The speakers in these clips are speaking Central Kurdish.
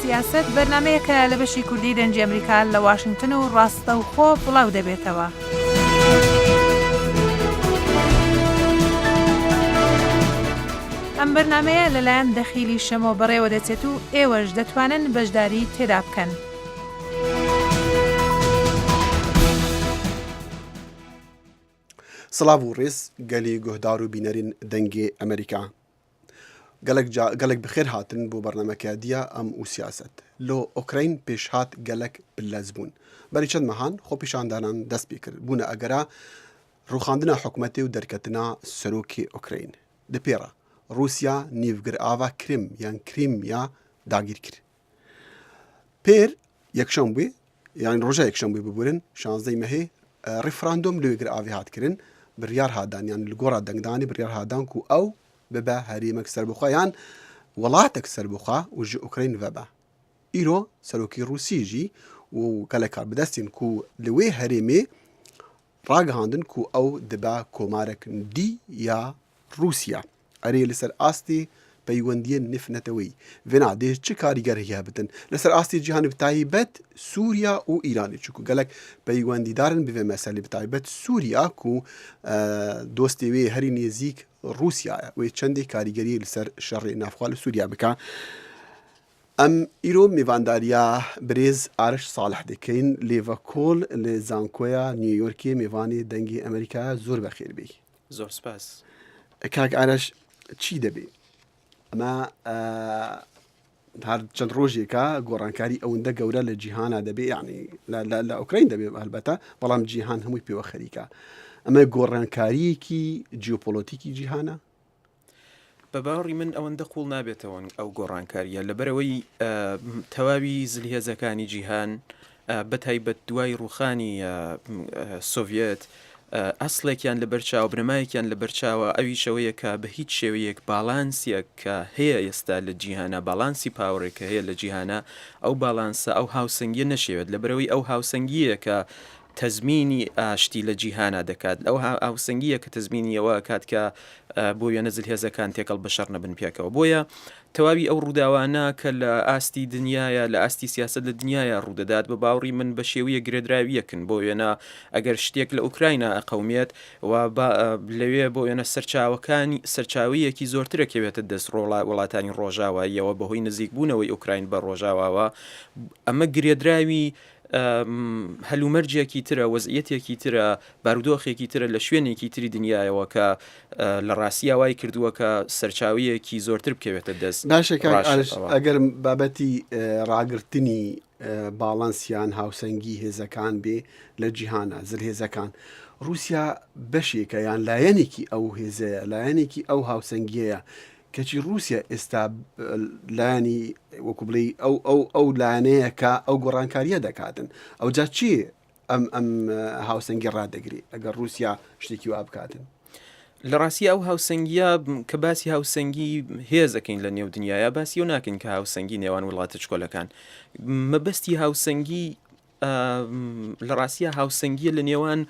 سیاسەت بەرنامەیەکە لە بەشی کوردی دەنگی ئەمریکا لە واشنگتن و ڕاستەوخۆ بڵاو دەبێتەوە. ئەم بەرنامەیە لەلایەن دەخیلی شەمۆ بەڕێوە دەچێت و ئێوەش دەتوانن بەشداری تێدا بکەن. سڵاڤ و ڕێز گەلی گۆهدار و بینەرین دەنگێ ئەمریکا. گەلەک جا گەلەک بخێر هاتن بۆ بەرنامەکە دیە ئەم و سیاسەت لۆ ئۆکرەین پێشهات گەلەک بلەز بوون بەری چەند مەهان خۆپیشاندانان دەست پێ کرد بوونە ئەگەرا ڕوخاندنا حکومەتێ و دەرکەتنا سەرۆکێ ئۆکرەین دپێڕە ڕوسیا نیڤگرئاڤا کرم یان کریمیا داگیر کرد پێر یەکشەم بووێ یان ڕۆژە یەکشەم بووێ ببورن شانزدەی مەهێ ڕیفراندۆم لەوێ گر ئاڤێ هات کرن بڕیار هادان یان لە گۆڕا دەنگدانی بڕیار هادان کو ئەو ببە هەرێمەک سەربەخوا یان وڵاتەک سەربەخوا و ژ ئوکرەین ڤەبە ئیرۆ سەرۆکی ڕوسی ژی و گەلەک کاربدەستین کو لە وێ هەرێمێ ڕاگەهاندن کو ئەو دبە کۆمارەک دی یا ڕووسیا ئەرێ لەسەر ئاستی پەیوەندییە نفنەتەوەیی ڤێنا دێ چ کاریگەرهی هەبتن لەسەر ئاستی جیهانی بتایبەت سووریا و ئیرانی چونکو گەلەک پەیوەندیدارن بڤێ مەسەلی بتایبەت سووریا کو دۆستێ وێ هەری نێزیک ڕووسیایە وێ چەندێ کاریگەری لەسەر شەڕێ نافخوا لە سووریا بکا. ئەم ئیرۆ مێڤانداریا برێز ئارش ساڵح دەکەین لێڤەکۆڵ لە زانکۆیا نیویۆرکێ مێڤانێ دەنگی ئەمریکایە زۆر بەخێر بێی. زۆر سپاس. کاک ئارەش چی دەبێ ئەمە هەر چەند ڕۆژێکە گۆڕانکاری ئەوەندە گەورە لە جیهانە دەبێ یعنی لە ئۆکراین دەبێ هەلبەتە بەڵام جیهان هەمووی پێوە خەریکە ئەمە گۆڕانکاریەکی جیۆپۆلۆتیکی جیهانە بە باوەڕی من ئەوەندە قوڵ نابێتەوە ئەو گۆڕانکاریە لەبەرەوەی تەواوی زلهێزەکانی جیهان بە تایبەت دوای ڕووخانی سۆڤیەت ئەسڵێکیان لەبەرچاوە، بنەمایەکیان لەبەرچاوە، ئەویش ئەوەیە کە بە هیچ شێوەیەک باڵانسیەک کە هەیە ئێستا لە جیهانا، باڵانسی پاوەرێک کە هەیە لە جیهانا، ئەو باڵانسە، ئەو هاوسەنگیە نەشێوێت، لەبەرئەوەی ئەو هاوسەنگیەیە کە تەزمینی ئاشتی لە جیهانا دەکات، ئەو هاوسەنگیە کە تەزمینی ئەوە ئەکات کە بۆ وێنە زلهێزەکان تێکەڵ بە شەڕ نەبن پێکەوە. بۆیە تەواوی ئەو ڕووداوانە کە لە ئاستی دنیایە، لە ئاستی سیاسەت لە دنیایا ڕوودەدات، بە باوڕی من بە شێویەک گرێدراویەکن. بۆ وێنە ئەگەر شتێک لە ئوکراینا ئەقەومێت و با لەوێ بۆ وێنە سەرچاوەکانی سەرچاوەیەکی زۆرتر ئەکەوێتە دەست ڕۆڵا وڵاتانی ڕۆژاواییەوە بەهۆی نزیکبوونەوەی ئوکراین بە ڕۆژاواوە، ئەمە گرێدراوی هەلومەرجێکی ترە، وەزعیەتێکی ترە، بارودۆخێکی ترە لە شوێنێکی تری دنیایەوە کە لە ڕاستیا وای کردووە کە سەرچاوەیەکی زۆرتر بکەوێتە دەست باشە کاک ئارش ئەگەر بابەتی ڕاگرتنی باڵانس یان هاوسەنگی هێزەکان بێ لە جیهانە زلهێزەکان رووسیا بەشێکە یان لایەنێکی ئەو هێزەیە لایەنێکی ئەو هاوسەنگیەیە کەچی ڕووسیا ئێستا لایەنی وەکو بڵێی ئەو ئەو ئەو لایەنەیە کە ئەو گۆڕانکاریە دەکاتن ئەوجا چی ئەم ئەم هاوسەنگی ڕادەگری ئەگەر رووسیا شتێکی وا بکاتن؟ لە ڕاستی ئەو هاوسەنگیە کە باسی هاوسەنگی هێزەکەین لە نێو دنیاە باسی و ناکەین کە هاوسەنگی نێوان وڵاتە چکۆلەکان مەبەستی هاوسەنگی لە ڕاستیا هاوسەنگیە لە نێوان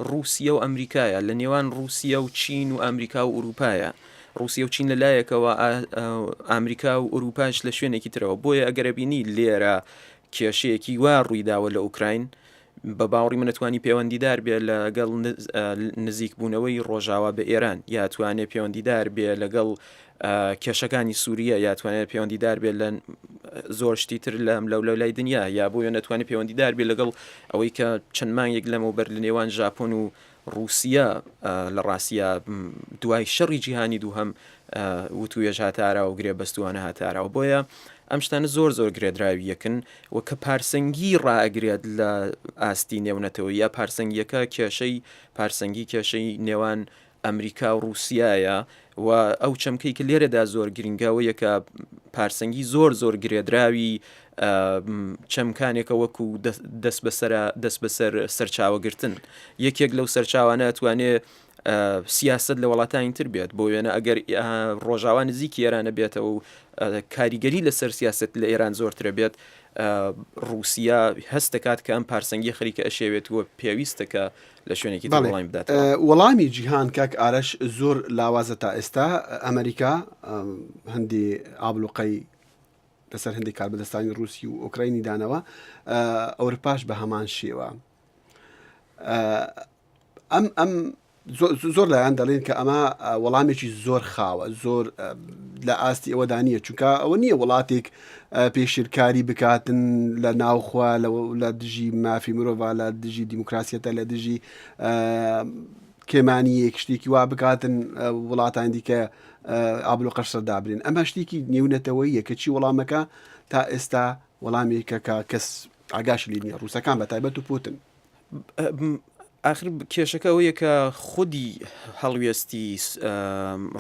ڕووسیە و ئەمریکایە، لە نێوان ڕووسیە و چین و ئەمریکا و ئورووپایە. ڕووسیە و چین لە لایەکەوە ئامریکا و ئورووپاش لە شوێنێکی ترەوە. بۆیە ئەگەر ئەبینی لێرە کێشەیەکی وا ڕوویداوە لە ئوکراین، بە باوەڕی من ئەتوانی پەیوەندیدار بێ لەگەڵ نزیکبوونەوەی ڕۆژاوا بە ئێران یا توانێ پەیوەندیدار بێ لەگەڵ کێشەکانی سووریە یا توانێت پەیوەندیدار بێت لە زۆر شتی تر لەم لەو لەو لای دنیا یا بۆیە نەتوانێت پەیوەندیدار بێت لەگەڵ ئەوەی کە چەند مانگێک لەمەوبەر لە نێوان ژاپۆن و ڕووسیا لە ڕاستیا دوای شەڕی جیهانی دووهەم وتوێژ هاتە ئاراوە و گرێبەستوانە هاتە ئاراوە بۆیە ئەم شتانە زۆر زۆر گرێدراوی یەکن و کە پارسەنگی ڕائەگرێت لە ئاستی نێونەتەوە یا پارسەنگیەکە کێشەی پارسەنگی کێشەی نێوان ئەمریکا و ڕووسیایە و ئەو چەمکەی کە لێرەدا زۆر گرنگە ئەوەیە کە پارسەنگی زۆر زۆر گرێدراوی چەمکانێکە وەکو دەست بەسەر دەست بەسەر سەرچاوەگرتن یەکێک لەو سەرچاوانە توانێ سیاست لە وڵاتانی تر بێت بۆ وێنە ئەگەر ڕۆژاوا نزیکی ئێرانە بێتەوە و کاریگەری لەسەر سیاست لە ئێران زۆرترە بێت ڕووسیا هەست دەکات کە ئەم پارسەنگی خەریکە ئەشێوێت و پێویستە کە لە شوێنێکی تر وەڵامی بداتەوە. وەڵامی جیهان کاک ئارەش زۆر لاوازە تا ئێستا ئەمریکا هەندی ئابلوقەی لەسەر هەندێک کاربەدەستانی رووسی و ئۆکراینی دانەوە ئەورپاش بە هەمان شێوە ئەم ئەم زۆر لایەن دەڵێن کە ئەمە وەڵامێکی زۆر خاوە زۆر لە ئاستی ئەوەدا نییە چونکە ئەوە نییە وڵاتێک پێشرکاری بکاتن لە ناوخوا لە دژی مافی مرۆڤ لە دژی دیموکراسیەتە لە دژی کێمانیەک شتێکی وا بکاتن وڵاتان دیکە ئابلو قەشسەر دابرێن ئەمە شتێکی نێونەتەوەیە کە چی وەڵامەکە تا ئێستا وەڵامێکە کە کەس ئاگاشی لێ نییە ڕووسەکان بە تایبەت و پوتن. ئاخر کێشەکە ئەوەیە کە خودی هەڵوێستی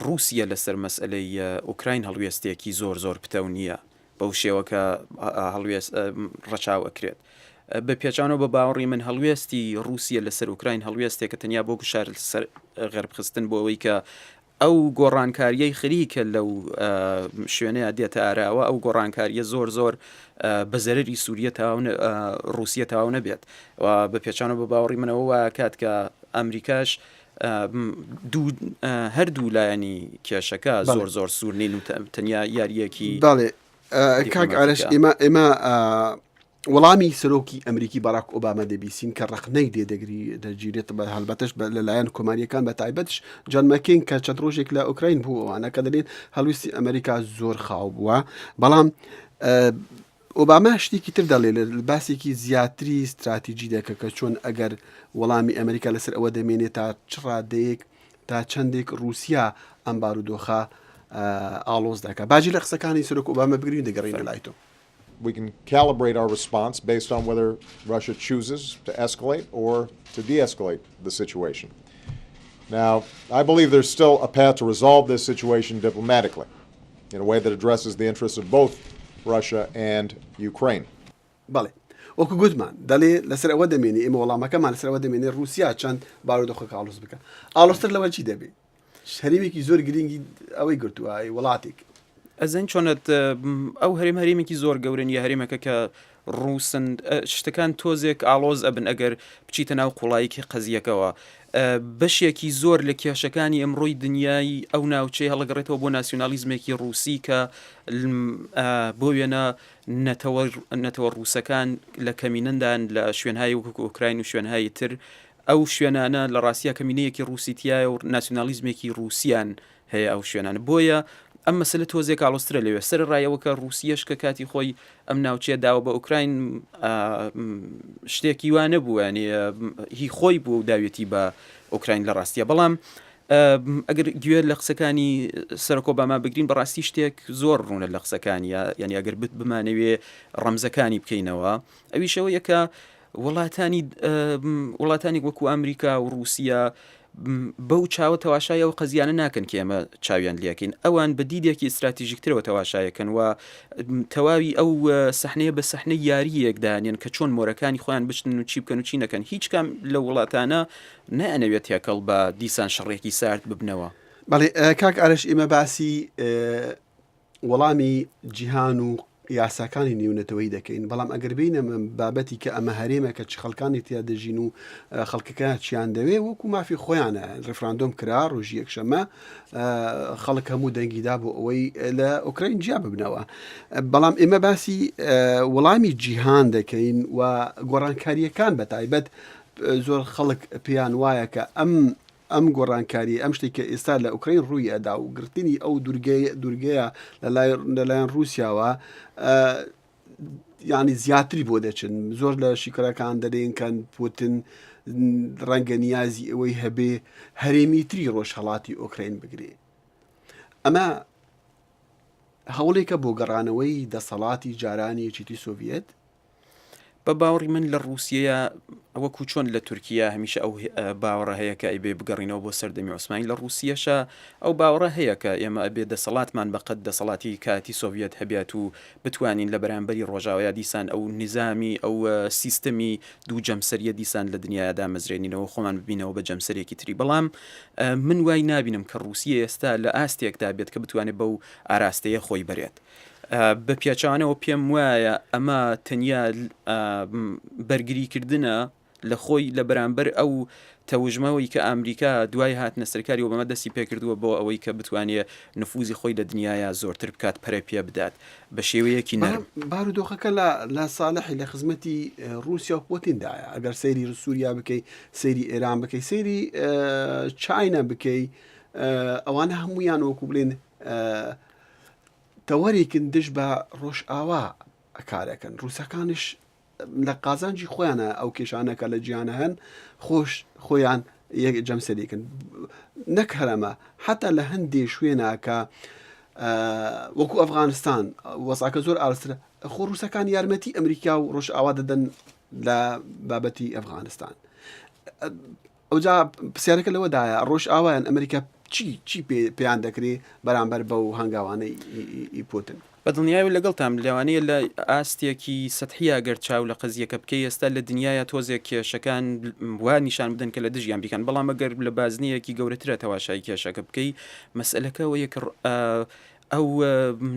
ڕووسیە لەسەر مەسئەلەی ئۆکراین هەڵوێستێکی زۆر زۆر پتەو نییە بەو شێوە کە هەڵوێست ڕەچاو ئەکرێت. بە پێچانەوە بە باوەڕی من هەڵوێستی ڕووسیە لەسەر ئۆکراین هەڵوێستێکە تەنیا بۆ گوشار سەر غەرب خستن بۆ ئەوەی کە ئەو گۆڕانکارییەی خەریکە لەو شوێنەیا دێتە ئاراوە، ئەو گۆڕانکارییە زۆر زۆر بە زەرەری سووریە تەواو ڕووسیە تەواو نەبێت و بە پێچانەوە بە باوەڕی منەوە وایە کات کە ئەمریکاش دوو هەردوو لایەنی کێشەکە زۆر زۆر سوور نین و تەنیا یارییەکی بەڵێ کاک ئارەش ئێمە ئێمە وەڵامی سەرۆکی ئەمریکی باراک ئۆباما دەبیسین کە ڕەخنەی لێ دەگری دەگیرێت بە هەلبەتەش بە لەلایەن کۆماریەکان بە تایبەتش جان مەکین کە چەند ڕۆژێک لە ئۆکراین بوو ئەوانە کە دەلێن هەڵویستی ئەمریکا زۆر خاو بووە بەڵام ئۆباما شتێکی تر دەڵێ لە باسێکی زیاتری استراتیجی دەکە کە چۆن ئەگەر وەڵامی ئەمریکا لەسەر ئەوە دەمێنێت تا چ ڕادەیەک تا چەندێک رووسیا ئەم بارودۆخە ئاڵۆز دەکات باجی لە قسەکانی سەرۆک ئۆباما بگرین دەگەڕینە لای تۆ. We can calibrate our response based on whether Russia chooses to escalate or to de-escalate the situation. Now, I believe there's still a path to resolve this situation diplomatically in a way that addresses the interests of both Russia and Ukraine. بەڵێ وەکو گوتمان دەڵێ لەسەر ئەوە دەمێنێ ئێمە وەڵامەکەمان لەسەر ئەوە دەمێنێ ڕووسیا چەند بارودۆخەکە ئاڵۆز بکە ئاڵۆزتر لەوە چی دەبێ هەرێمێکی زۆر گرنگی ئەوەی گرتووە وڵاتێک. ئەزانی چۆنە ئەو هەرێم هەرێمێکی زۆر گەورە نیە هەرێمەکە کە ڕووسن شتەکان تۆزێک ئاڵۆز ئەبن ئەگەر بچیتە ناو قوڵاییکی قەزیەکەوە بەشێکی زۆر لە کێشەکانی ئەمڕۆی دنیای ئەو ناوچەی هەڵەگەڕێتەوە بۆ ناسیۆنالیزمێکی ڕووسی کە بۆ وێنە نەتەوە نەتەوە ڕووسەکان لە کەمینەندان لە شوێنهای وەکو ئۆکراین و شوێنهای تر ئەو شوێنانە لە ڕاستیا کەمینەیەکی ڕووسی تیایە و ناسیونالیزمێکی ڕووسیان هەیە ئەو شوێنانە بۆیە ئەم مەسەلە تۆزێک ئاڵۆزترە لەوێ سەرەڕای ئەوە کە ڕووسیەش کە کاتی خۆی ئەم ناوچەیە داوە بە ئۆکراین شتێکی وا نەبوو ینی هی خۆی بوو و داوێتی بە ئۆکراین لە ڕاستیە بەڵام ئەگەر گوێ لە قسەکانی سەرۆک ئۆباما بگرین بەڕاستی شتێک زۆر ڕوونە لە قسەکانی یعنی ئەگەر بت بمانەوێ ڕەمزەکانی بکەینەوە ئەویشەوە یەکە وڵاتانی وڵاتانێک وەکو ئەمریکا و ڕووسیا بەو چاوە تەواشای ئەو قەزیانە ناکەن کە ئێمە چاویان لەکەین ئەوان بە دیدێکی ئیستراتیژیکترەوە تەواشایەکەن و تەواوی ئەو سەحنەیە بە سەحنە یاریەک دانێن کە چۆن مۆرەکانی خۆیان بچن و چی بکەن و چی نەکەن هیچ کام لە وڵاتانە نایانەوێت تێکەڵ بە دیسان شەڕێکی سارد ببنەوە. بەڵێ کاک ئارەش ئێمە باسی وەڵامی جیهان و یاساکانی نێونەتەوەی دەکەین بەڵام ئەگەر بینە بابەتی کە ئەمە هەرێمە کە چ خەڵکانی تیا دەژین و خەڵکەکە چیان دەوێ وەکو مافی خۆیانە ڕفراندۆم کرا ڕۆژی یەکشەمە خەڵک هەموو دەنگیدا بۆ ئەوەی لە ئۆکراین جیا ببنەوە بەڵام ئێمە باسی وەڵامی جیهان دەکەین و گۆڕانکاریەکان بە تایبەت زۆر خەڵک پێیان وایە کە ئەم ئەم گۆڕانکارییە، ئەم شتەی کە ئێستا لە ئۆکراین ڕووی ئەدا و گرتنی ئەو دوورگەیە لەلایەن ڕووسیاوە یعنی زیاتری بۆ دەچن زۆر لە شیکەرەکان دەلێن کەن پوتن ڕەنگە نیازی ئەوەی هەبێ هەرێمی تری ڕۆژهەڵاتی ئۆکراین بگرێ ئەمە هەوڵێکە بۆ گەڕانەوەی دەسەڵاتی جارانی یەکێتی سۆڤیەت بە باوەڕی من لە ڕووسیەیە وەکو چۆن لە تورکیا هەمیشە ئەو باوەڕە هەیە کە ئەیبێ بگەڕینەوە بۆ سەردەمی عوسمانی لە ڕووسیەشە ئەو باوەڕە هەیە کە ئێمە ئەبێ دەسەڵاتمان بەقەد دەسەڵاتی کاتی سۆڤیەت هەبێت و بتوانین لە بەرامبەری ڕۆژاویا دیسان ئەو نیزامی ئەو سیستەمی دوو جەمسەریە دیسان لە دنیایا دامەزرێنینەوە خۆمان ببینەوە بە جەمسەرێکی تری بەڵام من وای نابینم کە ڕووسیە ئێستا لە ئاستێکدا بێت کە بتوانێت بەو ئاراستەیە خۆی بەرێت. بە پێچەوانەوە پێم وایە ئەمە تەنیا بەرگریکردنە. لە خۆی لە بەرامبەر ئەو تەوژمەوەی کە ئامریکا دوای هاتنە سەرکاری ئۆباما دەستی پێکردووە بۆ ئەوەی کە بتوانێ نفوزی خۆی لە دنیایا زۆرتر بکات پەرە پێ بدات بە شێوەیەکی نەرم. بەڵام بارودۆخەکە لە لە ساڵحی لە خزمەتی ڕووسیا و پۆتیندایە ئەگەر سەیری سووریا بکەی سەیری ئێران بکەی سەیری چاینا بکەی ئەوانە هەمویان وەکو بڵێن تەوەرێکن دژ بە ڕۆژئاوا کارەکەن ڕووسەکانیش لە قازانجی خۆیانە ئەو کێشانە کە لە جیهانە هەن خۆش خۆیان یەک جەمسەرێکن نەک هەرەمە حتا لە هەندێ شوێنە کە وەکو ئەفغانستان وەساکە زۆر ئارسترە خۆ ڕووسەکان یارمەتی ئەمریکا و ڕۆژئاوا دەدەن لە بابەتی ئەفغانستان ئەوجا پرسیارەکە لەوەدایە ڕۆژئاوایان ئەمریکا چی چی پێیان دەکرێ بەرامبەر بەو هەنگاوانەی ئی پوتن؟ بە دڵنیایەوە لەگەڵتام، لەوانەیە لە ئاستێکی سەتحیا گەر چاو لە قەزیەکە بکەی ئێستا لە دنیایا تۆزێک کێشەکان وا نیشان بدەن کە لە دژی ئەمریکان، بەڵام ئەگەر لە بازنەیەکی گەورەترە تەواشای کێشەکە بکەی مەسەلەکە ئەوەیە کە ئەو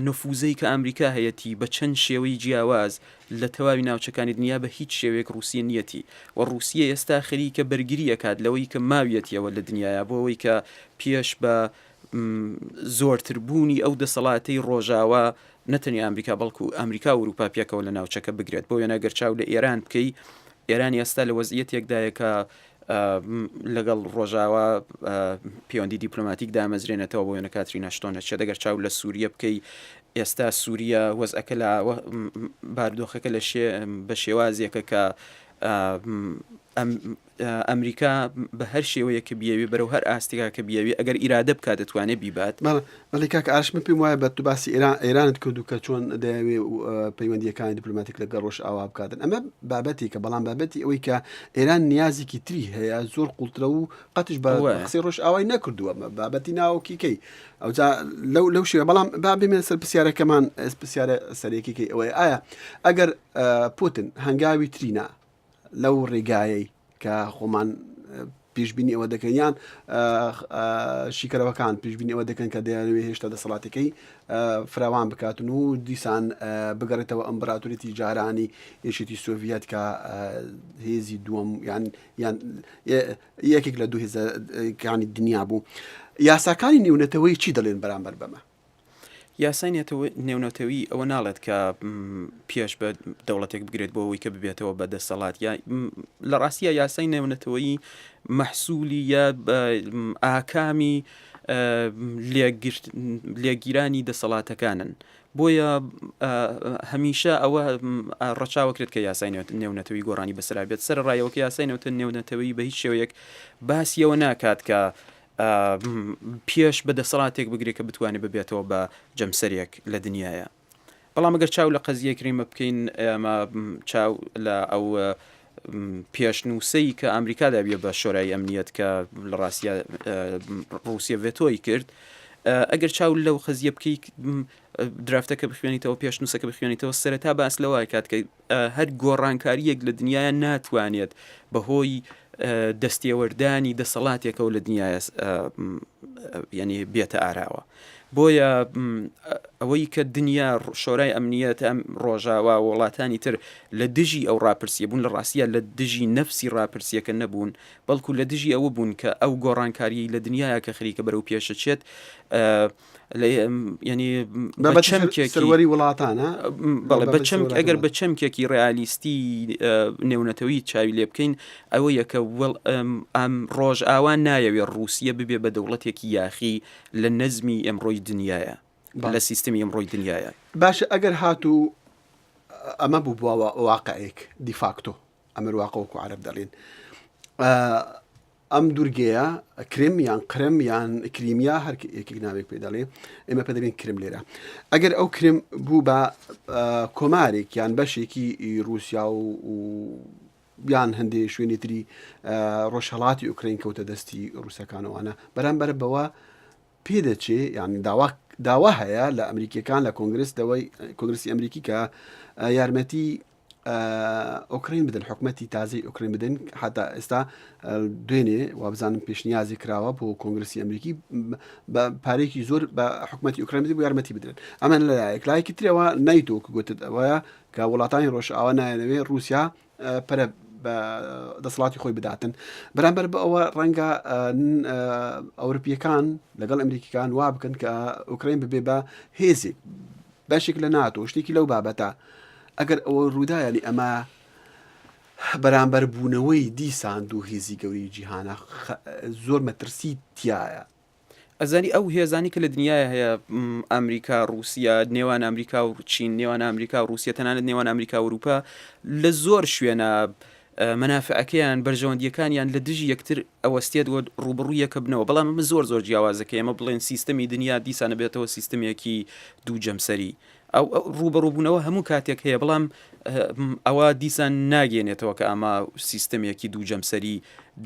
نفوزەی کە ئەمریکا هەیەتی بە چەند شێوەی جیاواز لە تەواوی ناوچەکانی دنیا بە هیچ شێوەیەک ڕووسیە نیەتی و ڕووسیە ئێستا خەریکە بەرگری ئەکات لەوەی کە ماویەتیەوە لە دنیایا بۆ ئەوەی کە پێش بە زۆرتر بوونی ئەو دەسەڵاتەی ڕۆژاوا نە تەنیا ئەمریکا بەڵکو ئەمریکا و ئورووپا پێکەوە لە ناوچەکە بگرێت بۆ وێنە گەر چاو لە ئێران بکەی ئێران ئێستا لە وەزعیەتێکدایە کە لەگەڵ ڕۆژاوا پەیوەندی دیپلۆماتیک دامەزرێنێتەوە بۆ وێنە کاترینا شتۆن ئەچێت ئەگەر چاو لە سووریە بکەی ئێستا سووریە وەزعەکە لە بارودۆخەکە لە بە شێوازێکە کە ئەمریکا بە هەر شێوەیە کە بیەوێ بەرەو هەر ئاستێکا کە بیەوێ ئەگەر ئیرادە بکات دەتوانێت بیبات. بەڵێ کاک ئارش من پێم وایە بە تو باسی ئێران ئێرانت کرد و کە چۆن دەیەوێ پەیوەندیەکانی دیپلۆماتیک لەگەڵ ڕۆژئاوا بکاتن ئەمە بابەتێکە بەڵام بابەتی ئەوەی کە ئێران نیازێکی تری هەیە زۆر قوڵترە و قەتش بە قسەی ڕۆژئاوای نەکردووە بابەتی ناوکیکەی ئەوجا لەو لەو شێوە بەڵام با بێمە سەر پرسیارەکەمان پرسیارە سەرەکیکەی ئەوەیە ئایا ئەگەر پوتن هەنگاوی ترینا لەو ڕێگایەی کە خۆمان پیشبینی ئەوە دەکەن یان شیکەرەوەکان پیشبینی ئەوە دەکەن کە دەیانەوێت هێشتا دەسەڵاتەکەی فراوان بکاتن و دیسان بگەڕێتەوە ئەمبراتوریتی جارانی یەکێتی سۆڤیەت کە هێزی دووەم یان یان یەکێک لە دوو هێزەکانی دنیا بوو یاساکانی نێونەتەوەی چی دەڵێن بەرامبەر بەمە؟ یاسای نێونەتەوەیی ئەوە ناڵێت کە پێش بە دەوڵەتێک بگرێت بۆ ئەوەی کە ببێتەوە بە دەسەڵات یا لە ڕاستیە یاسای نێونەتەوەیی مەحسولی یا ئاکامی لێگیرانی دەسەڵاتەکانن بۆیە هەمیشە ئەوە ڕەچاوەکرێت کە یاسای نێونەتەوەی گۆڕانی بەسەرا بێت سەر ڕایەوە کە یاسای نێوتە نێونەتەوەی بە هیچ شێوەیەک باسیەوە ناکات کە پێش بە دەسەڵاتێک بگرێت کە بتوانێت ببێتەوە بە جەمسەرێک لە دنیاە بەڵام ئەگەر چاو لە قەزیە کریمە بکەین ئێمە چاو لە ئەو پێشنووسەی کە ئەمریکا دابیە بە شۆرای ئەمنیەت کە لە ڕاستە ڕوسیە ڤێتۆی کرد ئەگەر چاو لەو خەزیە بکەیت درافتەکە بخوێنیتەوە پێشنووسەکە بخوێنیتەوە سەرەتا باس لەوە کات کە هەر گۆڕانکارییەک لە دنیایا ناتوانێت بەهۆی دەستێوەردانی دەسەڵاتێکەوە لە دنیایا یعنی بێتە ئاراوە. بۆیە ئەوەی کە دنیا شۆرای ئەمنیەت ئەم ڕۆژاوا وڵاتانی تر لە دژی ئەو ڕاپرسیە بوون لە ڕاستیە لە دژی نەفسی ڕاپرسیەکە نەبوون بەڵکو لە دژی ئەوە بوون کە ئەو گۆڕانکاریی لە دنیاە کە خەریکە بەرەو پێشەچێت ینی بە چەمکێکی سەروەری وڵاتانە بەڵێ بە چەمک ئەگەر بە چەمکێکی ڕئالیستی نێونەتەوەی چاوی لێ بکەین ئەوە یەکە ئەم ڕۆژ ئاوا نایەوێ ڕووسیە ببێ بە دەوڵەتێکی یاخی لە نەزمی ئەمڕۆی دنیاە لە سیستمی ئەمڕۆی دنیاە باشە ئەگەر هاتوو ئەمە بوو بووە واقعێک دیفاکتۆ ئەمر واقع وەکو عەرەب دەڵێن ئەم دوورگەیە کرم یان قرم یان کریمیا هەر یەکێک ناوێک پێ دەڵێ ئێمە پێ دەبین کرم لێرە ئەگەر ئەو کرم بوو بە کۆمارێک یان بەشێکی رووسیا و یان هەندێک شوێنی تری ڕۆژهڵاتی ئۆکراین کەوتە دەستی رووسەکانەوەە بەرامبەر بەوە پێدەچێ یان داوا داوا هەیە لە ئەمریکیەکان لە کۆنگرس دەوەی کۆنگرسی ئەمریکی کە یارمەتی ئۆکرین بدەن حکومەتی تازەی ئۆکرین بدەن حتا ئێستا دوێنێ وابزانم پێشنیازی کراوە بۆ کۆنگرسی ئەمریکی بە پارێکی زۆر بە حکومەتی ئۆکرین بدەن بۆ یارمەتی بدرێن ئەمە لەلایەک لایەکی ترەوە نەیتۆ کە گوتت ئەوەیە کە وڵاتانی ڕۆژئاوا نایەنەوێ رووسیا پەرە بە دەسەڵاتی خۆی بداتن بەرامبەر بە ئەوە ڕەنگە ئەوروپیەکان لەگەڵ ئەمریکیکان وا بکەن کە ئۆکراین ببێ بە هێزێک بەشێک لە ناتۆ شتێکی لەو بابەتە ئەگەر ئەوە ڕوودا ینی ئەمە بەرامبەر بوونەوەی دیسان دوو هێزی گەوری جیهانە زۆر مەترسی تایە. ئەزانی ئەو هێزانی کە لە دنیاە هەیە ئەمریکا رووسیا نێوان ئەمریکا و چین نێوان ئەمریکا و رووسیا تەنانەت نێوان ئەمریکا و ئەوروپا لە زۆر شوێنە مەنافعەکەیان بەرژەوەندیەکانیان لە دژی یەکتر ئەوەستێت و ڕوبڕوو یەکە بنەوە بەڵام ئەمە زۆر زۆر جیاوازە کە ئێمە بڵێن سیستەمی دنیا دیسانە بێتەوە سیستمێکی دوو جەمسەری ئەو ڕوبەڕووبوونەوە هەموو کاتێک هەیە بەڵام ئەوە دیسان ناگەێنێتەوە کە ئەمە سیستمێکی دوو جەمسەری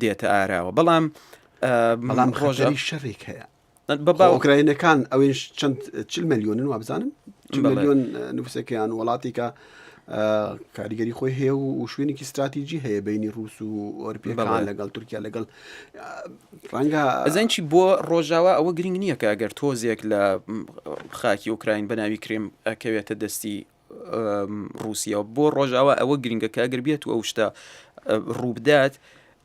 دێتە ئاراوە بەڵام بەڵام ڕۆژەری شەڕێک هەیە بە ئۆکراینەکان ئەوێش چەند چل ملیۆنن وابزانم ملیۆن نووسەکەیان وڵاتێکە کاریگەری خۆی هەیە و شوێنێکی استراتیجی هەیە بینی رووس و ئۆرپیەکان لەگەڵ تورکیا لەگەڵ ڕەنگە ئەزان چی بۆ ڕۆژاوا ئەوە گرنگ نییە کە ئەگەر تۆزێک لە خاکی ئۆکراین بە ناوی کرێم ئەکەوێتە دەستی ڕووسیەوە بۆ ڕۆژاوا ئەوە گرنگە کە ئەگەر بێت و ئەو شتە ڕووبدات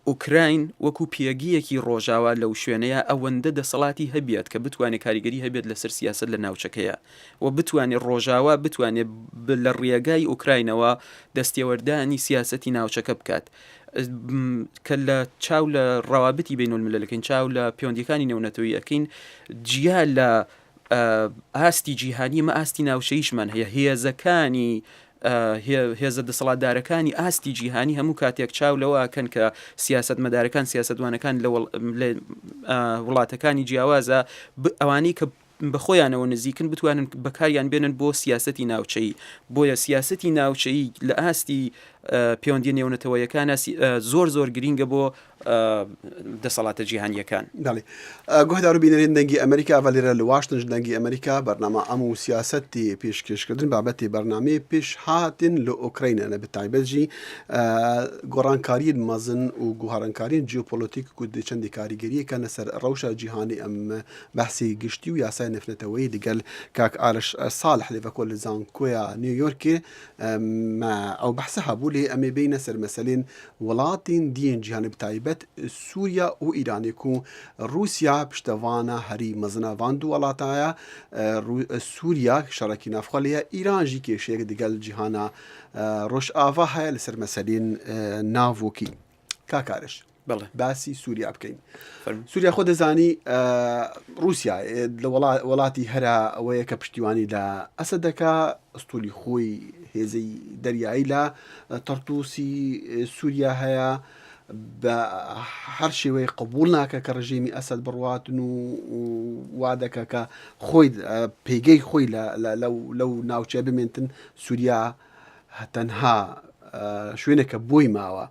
ئۆکراین وەکو پێگەیەکی ڕۆژاوا لەو شوێنەیە ئەوەندە دەسەڵاتی هەبێت کە بتوانێت کاریگەری هەبێت لەسەر سیاسەت لە ناوچەکەیە و بتوانێت ڕۆژاوا بتوانێت لە ڕێگای ئۆکراینەوە دەستێوەردانی سیاسەتی ناوچەکە بکات کە لە چاو لە ڕەوابتی بینولملەکەین چاو لە پەیوەندیەکانی نێونەتەوەی ئەەکەین جیا لە ئاستی جیهانی ئەمە ئاستی ناوچەیشمان هەیە هێزەکانی هێزە دەسەڵاتدارەکانی ئاستی جیهانی هەموو کاتێک چاو لەوە ئەکەن کە سیاسەتمەدارەکان سیاسەتوانەکان لە وڵاتەکانی جیاوازە ئەوانەی کە بەخۆیانەوە نزیکن بتوانن بەکاریان بێنن بۆ سیاسەتی ناوچەیی بۆیە سیاسەتی ناوچەیی لە ئاستی پەیوەندیە نێونەتەوەیەکانە زۆر زۆر گرینگە بۆ دەسەڵاتە جیهانییەکان. بەڵێ گۆهدار و بینەرێن دەنگی ئەمریکا ئەڤە لێرە لە واشتن ژ دەنگی ئەمریکا بەرنامە ئەم و سیاسەت تێ پێشکێشکردن بابەتێ بەرنامەێ پێشهاتن لە ئۆکرەینە نە بە تایبەت ژی گۆڕانکاریێن مەزن و گوهڕنکاریێن جیۆپۆلۆتیک کو دێ چەندێ کاریگەریێکە نە سەر ڕەوشا جیهانی ئەم بەحسێ گشتی و یاسای نەفنەتەوەیی دگەل کاک ئارش ساڵح لێڤەکۆ لە زانکۆیا نیویۆرکێ مە ئەو بەحسە هەبوو لێ ئەمێ بێینە سەر مەسەلێن وڵاتên diyên cîhanê bi taybet Sûriya û Îranê ku Rûsya piştevana herî mezin a van du welatan ye. Sûriya şerekî navxwe lê ye, Îran jî kêşeyek digel cîhana Rojava heye li ser meselên navokî. Kak Ariş, باسی سووریا بکەین. سووریا خۆ دەزانی رووسیا لە وڵاتی هەرا ئەوەیە کە پشتیوانی لە ئەسەد دەکا ئەستولی خۆی هێزەی دەریایی لە تەرتوسی سووریا هەیە بە هەر شێوەیە قبول ناکە کە ڕژێمی ئەسەد بڕواتن و وا دەکە کە خۆی پێگەی خۆی لەو ناوچە بمێنتن سووریا تەنها شوێنێکە بۆی ماوە.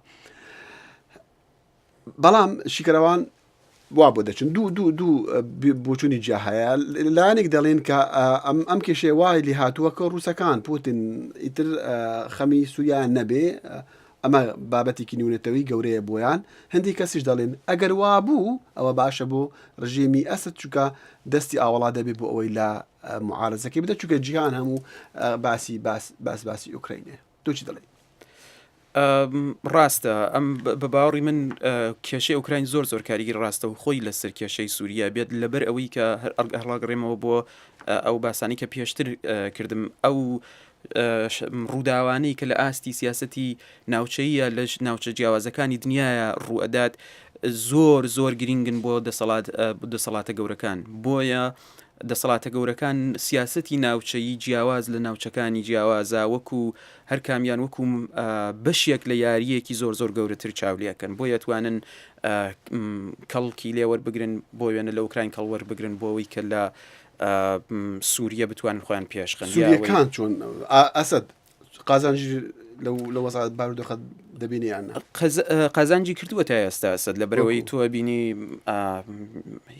بەڵام شیکەرەوان وا بۆ دەچن دوو دوو دوو بۆچوونی جیا هەیە لایەنێک دەڵێن کە ئەم ئەم کێشەیە وای لێ هاتووە کە ڕووسەکان پوتین ئیتر خەمی سووریان نەبێ ئەمە بابەتێکی نێونەتەوەی گەورەیە بۆیان هەندێک کەسیش دەڵێن ئەگەر وا بوو ئەوە باشە بۆ ڕژێمی ئەسد چونکە دەستی ئاوەڵا دەبێت بۆ ئەوەی لە معارزەکەی بدە چونکە جیهان هەموو باسی باس باس باسی ئۆکراینە تۆ چی دەڵێی؟ ڕاستە ئەم بە باوەڕی من کێشەی ئۆکراین زۆر زۆر کاریگەری ڕاستە و خۆی لەسەر کێشەی سووریا بێت لەبەر ئەوەی کە هەر هەڵاگەڕێمەوە بۆ ئەو باسانی کە پێشتر کردم ئەو ڕووداوانەی کە لە ئاستی سیاستی ناوچەیە لە ناوچە جیاوازەکانی دنیاە ڕوئەدات زۆر زۆر گرنگن بۆ دەسەڵات دەسەڵاتە گەورەکان بۆیە دەسەڵاتە گەورەکان سیاسەتی ناوچەیی جیاواز لە ناوچەکانی جیاوازە وەکو هەر کامیان وەکو بەشێک لە یارییەکی زۆر زۆر گەورەتر چاو لێکەن بۆیە توانن کەڵکی لێ وەربگرن بۆ وێنە لە ئۆکراین کەڵ وەربگرن بۆ ئەوەی کە لە سووریە بتوانن خۆیان پێشخەن سووریەکان چۆن ئەسەد قازانجی لەو وەزع بارودۆخە دەبینی یان نا؟ قازانجی کردووە تا ئێستا ئەسەد لە بەرەوەی تۆ بینی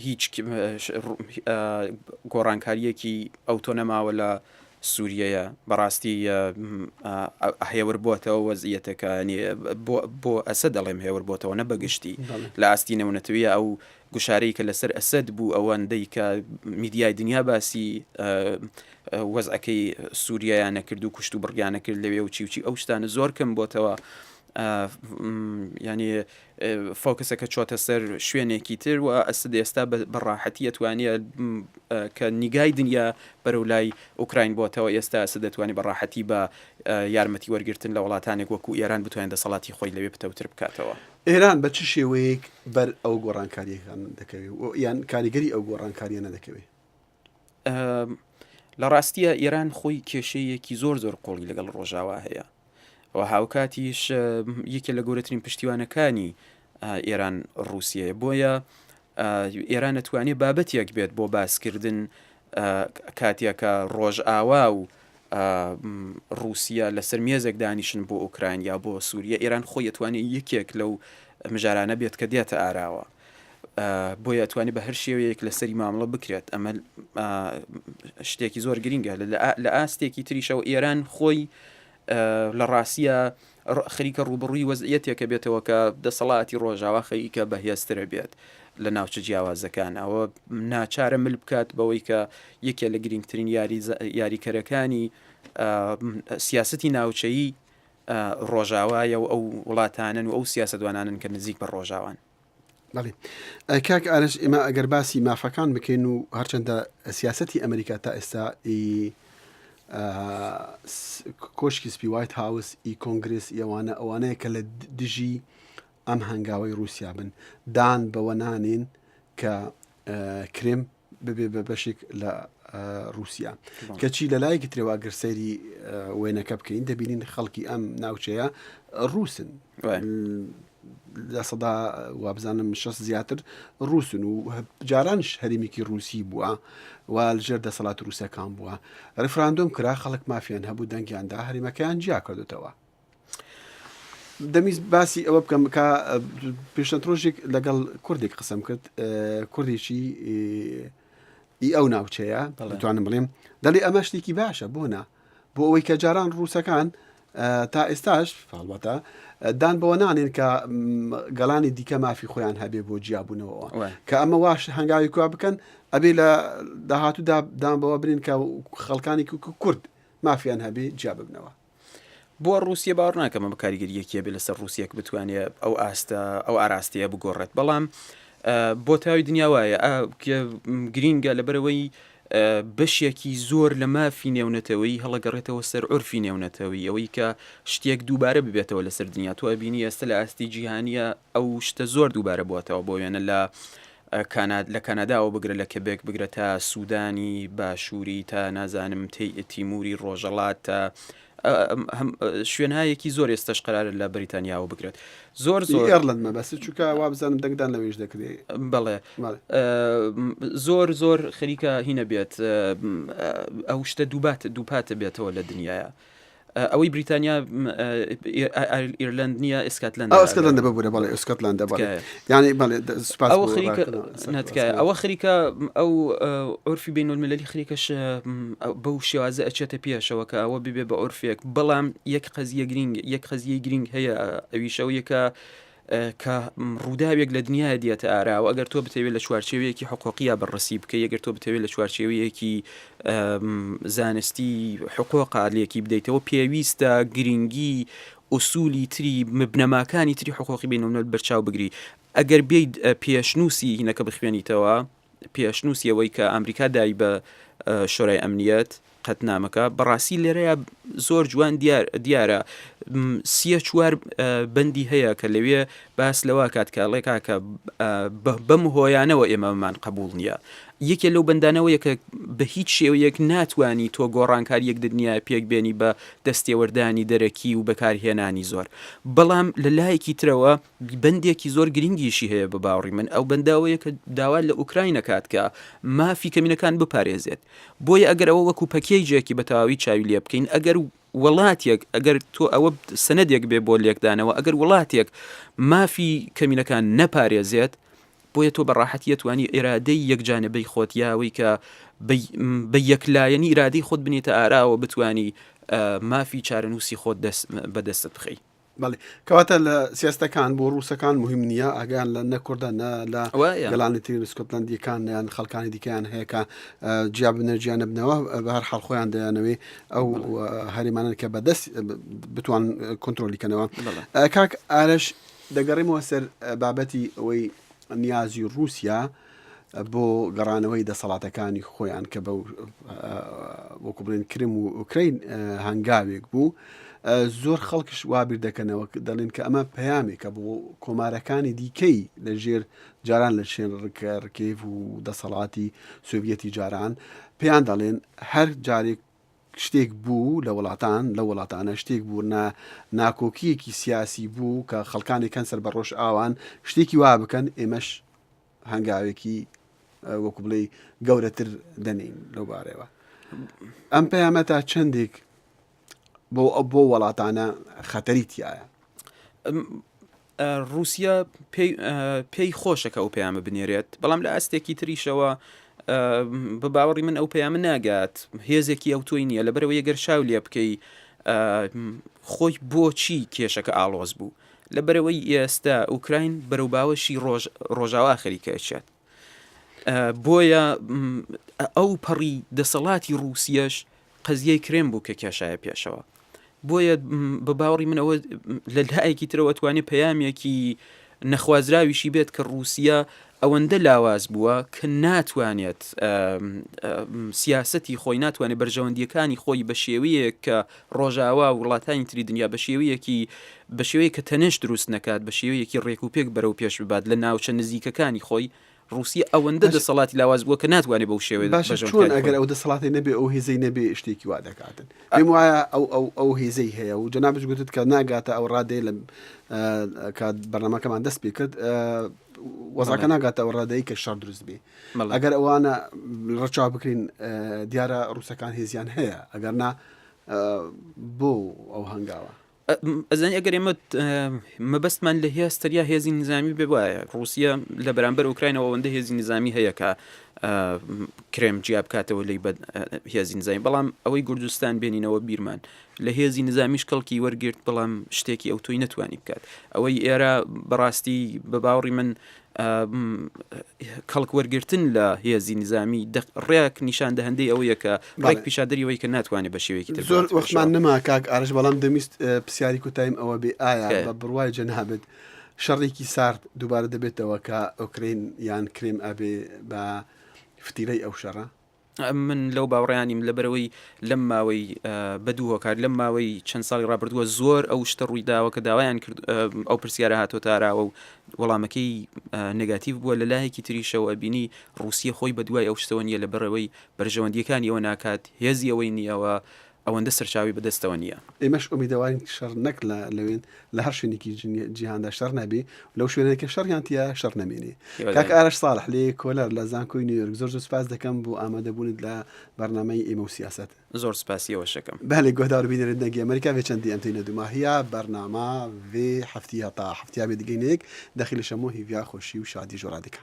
هیچ گۆڕانکاریەکی ئەو تۆ نەماوە لە سووریەیە بەڕاستی هێور بۆتەوە وەزیەتەکە بۆ ئەسە دەڵێم هێور بۆتەوە نە بەگشتی لە ئاستی نەونەتەویە ئەو گوشارەی کە لەسەر ئەسەد بوو ئەوەندەی کە میدیای دنیا باسی وەزعەکەی سووریایان نەکرد و کوشت و بڕیانە کرد لەوێ و چی و چی ئەو شتانە زۆر کەم بۆتەوە. ینی فۆکەسەکە چۆتە سەر شوێنێکی تر و ئەسد ئێستا بە ڕاحەتی ئەتوانێت کە نیگای دنیا بەرەو لای ئۆکراین بۆتەوە ئێستا ئەسد دەتوانێت بە ڕاحەتی بە یارمەتی وەرگرتن لە وڵاتانێک وەکو ئێران بتوانێت دەسەڵاتی خۆی لەوێ پتەوتر بکاتەوە. ئێران بە چ شێوەیەک بەر ئەو گۆڕانکارییەکان دەکەوێ و یان کاریگەری ئەو گۆڕانکارییانە دەکەوێ؟ لە ڕاستیە ئێران خۆی کێشەیەکی زۆر زۆر قوڵی لەگەڵ ڕۆژاوا هەیە و هاوکاتیش یەکێ لە گەورەترین پشتیوانەکانی ئێران ڕووسیەیە بۆیە ئێران ئەتوانێت بابەتێک بێت بۆ باسکردن کاتێکە ڕۆژئاوا و ڕووسیا لەسەر مێزێک دانیشن بۆ ئۆکراین یا بۆ سووریە ئێران خۆی ئەتوانێت یەکێک لەو مژارانە بێت کە دێتە ئاراوە. بۆیە ئەتوانێت بە هەر شێوەیەک لەسەری مامەڵە بکرێت ئەمە شتێکی زۆر گرینگە لە ئاستێکی تریشەوە ئێران خۆی لە ڕاستە خەریکە ڕوبڕووی وەزعیەتێکە بێتەوە کە دەسەڵاتی ڕۆژاوا خەریکە بەهێزترە بێت لە ناوچە جیاوازەکان ئەوە ناچارە مل بکات بەوەی کە یەکێ لە گرنگترین یاریکەرەکانی سیاستی ناوچەیی ڕۆژاوایە و ئەو وڵاتانن و ئەو سیاسەتوانانن کە نزیک بە ڕۆژاوان. بەڵێ کاک ئارش ئێمە ئەگەر باسی مافەکان بکەین و هەرچەندە سیاستی ئەمریکا تا ئێستا ئی کۆشکی سپی وایت هاوس ئی کۆنگرس ئەوانە ئەوانەیە کە لە دژی ئەم هەنگاوی رووسیا بن دان بەوە نانین کە کرێم ببێ بە بەشێک لە رووسیا کەچی لە لایەکی ترەوە ئەگەر سەیری وێنەکە بکەین دەبینین خەڵکی ئەم ناوچەیە رووسن لە سەدا وابزانم شەست زیاتر رووسن و جارانش هەرێمێکی رووسی بووە و لەژێر دەسەڵات رووسەکان بووە ڕفراندۆم کرا خەڵک مافیان هەبوو دەنگیاندا هەرێمەکەیان جیا کردوتەوە دەمویست باسی ئەوە بکەم کە پێشەند ڕۆژێک لەگەڵ کوردێک قسەم کرد کوردێکی ئی ئەو ناوچەیە دەتوانم بڵێم دەڵێ ئەمە شتێکی باشە بۆ نا بۆ ئەوەی کە جاران ڕووسەکان تا ئێستاش فاڵبەتە دان بەوە نانێن کە گەلانی دیکە مافی خۆیان هەبێ بۆ جیابوونەوە کە ئەمە واش هەنگاوی کوا بکەن ئەبێ لە داهاتوودا دان بەوە بنین کە خەڵکانی کورد مافیان هەبێ جیا ببنەوە. بۆ ڕووسیە باوەڕ ناکەم ئەمە کاریگەرییەکی هەبێت لەسەر ڕووسیە کە بتوانێت ئەو ئاستە ئەو ئاراستەیە بگۆڕێت بەڵام بۆ تاوی دنیا وایە گرینگە لەبەرەوەی بەشێکی زۆر لە مافی نێونەتەوەی هەڵەگەڕێتەوە سەر عرفی نێونەتەوەی ئەوەی کە شتێک دووبارە ببێتەوە لەسەر دنیا تۆ ئەبینی ئێستا لە ئاستی جیهانیە ئەو شتە زۆر دووبارە بووەتەوە بۆ وێنە لە لە کاناداوە بگرە لە کەبێک بگرە تا سوودانی باشووری تا نازانم تیموری ڕۆژەڵات تا شوێنهایەکی زۆر ئێستش قرارە لە بەریتانیاوە بگرێت زۆر زۆر ئێرلند مەبەست چونکە وابزانم دەنگدان لەوێش دەکرێت بەڵێ زۆر زۆر خەریکە هینە بێت ئەو شتە دووبات دووپاتە بێتەوە لە دنیاە ئەوەی بریتانیا ئیرلەند نییە ئسکاتلند ئەسکەتلەندە ببوورە بەڵێ ئسکەتلەندە بەڵێ یعنی بەڵێ سپاس ئەوە خەریکە نەتکایە ئەوە خەریکە ئەو عرفی بین المللی خەریکەش بەو شێوازە ئەچێتە پێشەوە کە ئەوە ببێ بە عرفێک بەڵام یەک قەزیە گرنگ یەک قەزیەی گرنگ هەیە ئەویشەوە یەکە کە ڕووداوێک لە دنیایا دێتە ئاراوە، ئەگەر تۆ بتەوێت لە چوارچێوەیەکی حقوقییا بەرڕەسی بکەی، ئەگەر تۆ بتەوێت لە چوارچێوەیەکی زانستی حقوقا لێکی بدەیتەوە، پێویستە گرنگی ئوسولی تری بنەماکانی تری حقوقی بینەوە بەرچاو بگری. ئەگەر بێیت پێشنووسی هینەکە بخوێنیتەوە، پێشنووسی ئەوەی کە ئەمریکا دای بە شۆرای ئەمنیەت، قەتنامەکە بەڕاستی لێرەیە زۆر جوان دیار دیارە سیە چوار بەندی هەیە کە لەوێ باس لەوە کات کە ئەڵێ کاکە بەم هۆیانەوە ئێمەمان قبول نییە یەکێ لەو بەندانەوەیە کە بە هیچ شێوەیەک ناتوانی تۆ گۆڕانکاریەک دنیا پێک بێنی بە دەستێوەردانی دەرەکی و بەکارهێنانی زۆر بەڵام لە لایەکی ترەوە بەندێکی زۆر گرنگیشی هەیە بە باوەڕی من ئەو بەنداوەیە کە داوا لە ئوکراینە کات کە مافی کەمینەکان بپارێزێت بۆیە ئەگەر ئەوە وەکو پەکێجێکی بە تەواوی چاوی لێ بکەین ئەگەر وڵاتێک ئەگەر تۆ ئەوە سەنەدێک بێ بۆ لێکدانەوە ئەگەر وڵاتێک مافی کەمینەکان نەپارێزێت بۆیە تۆ بە ڕاحەتی ئەتوانی ئێرادەی یەکجانەبەی خۆت یاوەی کە بە یەکلایەنی ئیرادەی خۆت بنیتە ئاراوە بتانی مافی چارەنووسی خۆت دەست بەدەستت بخەی. بەڵێ کەواتە لە سیاستەکان بۆ ڕووسەکان مهم نییە ئاگیان لە نە کوردە نە لە گەلانی تری سکۆتلندیەکان یان خەڵکانی دیکەیان هەیە کە جیا بنە جیا نەبنەوە بە هەر حاڵ خۆیان دەیانەوێ ئەو هەرێمانە کە بەدەست بتوان کۆنتترۆلی کەنەوە کاک ئارش دەگەڕێمەوە سەر بابەتی ئەوەی نیازی ڕووسیا بۆ گەڕانەوەی دەسەڵاتەکانی خۆیان کە بە وەکو بڵێن کرم و ئۆکرین هەنگاوێک بوو زۆر خەڵکش وا بیر دەکەنەوە دەڵێن کە ئەمە پەیامێکە بۆ کۆمارەکانی دیکەی لە ژێر جاران لە شوێن ڕکە ڕکێف و دەسەڵاتی سۆڤەتی جاران پێیان دەڵێن هەر جارێک شتێک بوو لە وڵاتان لە وڵاتانە شتێک بوو نا ناکۆکیەکی سیاسی بوو کە خەڵکانێک هەن سەر بە ڕۆژئاوان شتێکی وا بکەن ئێمەش هەنگاوێکی وەکو بڵێ گەورەتر دەنین لەو بارەوە ئەم پەیامە تا چەندێک بۆ بۆ وڵاتانە خەتەری تایە ڕووسیا پێی خۆشە کە ئەو پەیامە بنێرێت، بەڵام لە ئاستێکی تریشەوە بە باوەڕی من ئەو پەیامە ناگات، هێزێکی ئەوتۆی نییە، لەبەرئەوەی گەر چاو لێ بکەی خۆی بۆچی کێشەکە ئاڵۆز بوو؟ لەبەرئەوەی ئێستا ئوکراین بەرەو باوەشی ڕۆژاوا خەریکە ئەچێت. بۆیە ئەو پەڕی دەسەڵاتی ڕووسیەش قەزیەی کرێم بوو کە کێشایە پێشەوە. بۆیە بە باوەڕی من ئەوە لە لایەکی ترەوە توانێت پەیامێکی نەخوازراویشی بێت کە ڕووسیا ئەوەندە لاواز بووە کە ناتوانێت سیاستی خۆی ناتوانێت بەرژەوەندیەکانی خۆی بە شێوەیەک کە ڕۆژاوا و وڵاتانی تری دنیا بە شێوەیەکی بە شێوەیە کە تەنێش دروست نەکات بە شێوەیەکی ڕێک و پێک بەرەو پێش ببات لە ناوچە نزیکەکانی خۆی ڕووسیە ئەوەندە دەسەڵاتی لاواز بووە کە ناتوانێت بەو شێوەیە باشە چۆن ئەگەر ئەو دەسەڵاتی نەبێ ئەو هێزەی نەبێ شتێکی وا دەکاتن پێم وایە ئەو ئەو ئەو هێزەی هەیە و جەنابش گوتت کە ناگاتە ئەو ڕادەیە لە کە بەرنامەکەمان دەست پێ کرد وەزعەکە ناگاتە ئەو ڕادەی کە شەڕ دروست بێ ئەگەر ئەوانە ڕەچاو بکرین دیارە ڕووسەکان هێزیان هەیە ئەگەر نا بۆ ئەو هەنگاوە ئەزانی ئەگەر ئێمە مەبەستمان لە هێز تەنیا هێزی نزامی بێ وایە ڕووسیە لە بەرامبەر ئۆکراینەوە ئەوەندە هێزی نزامی هەیە کە کرێم جیا بکاتەوە لی بە هێزی نزامی بەڵام ئەوەی گوردستان بێنینەوە بیرمان لە هێزی نزامیش کەڵکی وەرگرت بەڵام شتێکی ئەو تۆی نەتوانی بکات ئەوەی ئێرە بەڕاستی بە باوەڕی من کەڵک وەرگرتن لە هێزی نیزامی ڕێک نیشان دەهندەی ئەوەیە کە ڕێک پیشاندەری ئەوەی کە ناتوانێت بە شێوەیەکی تر زۆر وەختمان نەما کاک ئارش بەڵام دەمویست پرسیاری کوتایم ئەوە بێ ئایا بە بڕوای جەنابت شەڕێکی سارد دووبارە دەبێتەوە کە ئۆکرین یان کرێم ئەبێ بە فتیلەی ئەو شەڕە؟ من لەو باوەڕیانیم لەبەرەوەی لەم ماوەی بە دوو هۆکار لەم ماوەی چەند ساڵی ڕابردووە زۆر ئەو شتە ڕوویداوە کە داوایان کرد ئەو پرسیارە هاتۆتە ئاراوە و وەڵامەکەی نگاتیڤ بووە لە لایەکی تریشەوە ئەبینی ڕووسیە خۆی بە دوای ئەو شتەوە نییە لە بەرەوەی بەرژەوەندیەکانی ئەوە ناکات هێزی ئەوەی نییەوە ئەوەندە سەرچاوی بەدەستەوە نییە. ئێمەش ئومیدەوارین شەڕ نەک لە لەوێن لە هەر شوێنێکی جیهاندا شەڕ نەبێ لەو شوێنەی کە شەڕیان تیا شەڕ نەمێنێ. کاک ئارەش ساڵح لێ کۆلەر لە زانکۆی نیویۆرک زۆر زۆر سپاس دەکەم بۆ ئامادەبوونت لە بەرنامەی ئێمە و سیاسەت. زۆر سپاسی ئێوەش ئەکەم. بەلێ گۆهدار و بینەرێن دەنگی ئەمەریکا ڤێ چەندی ئەم تێینە دوماهیا بەرنامە ڤێ هەفتیا تا هەفتیا بێ دگەینە یەک دەخیل شەمۆ هیڤیا خۆشی و شادی ژۆ رادیکا.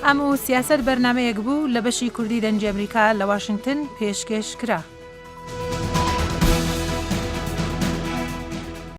ئەم و سیاسەت بەرنامەیەک بوو لە بەشی کوردی دەنگی ئەمریکا لە واشنگتن پێشکێش کرا.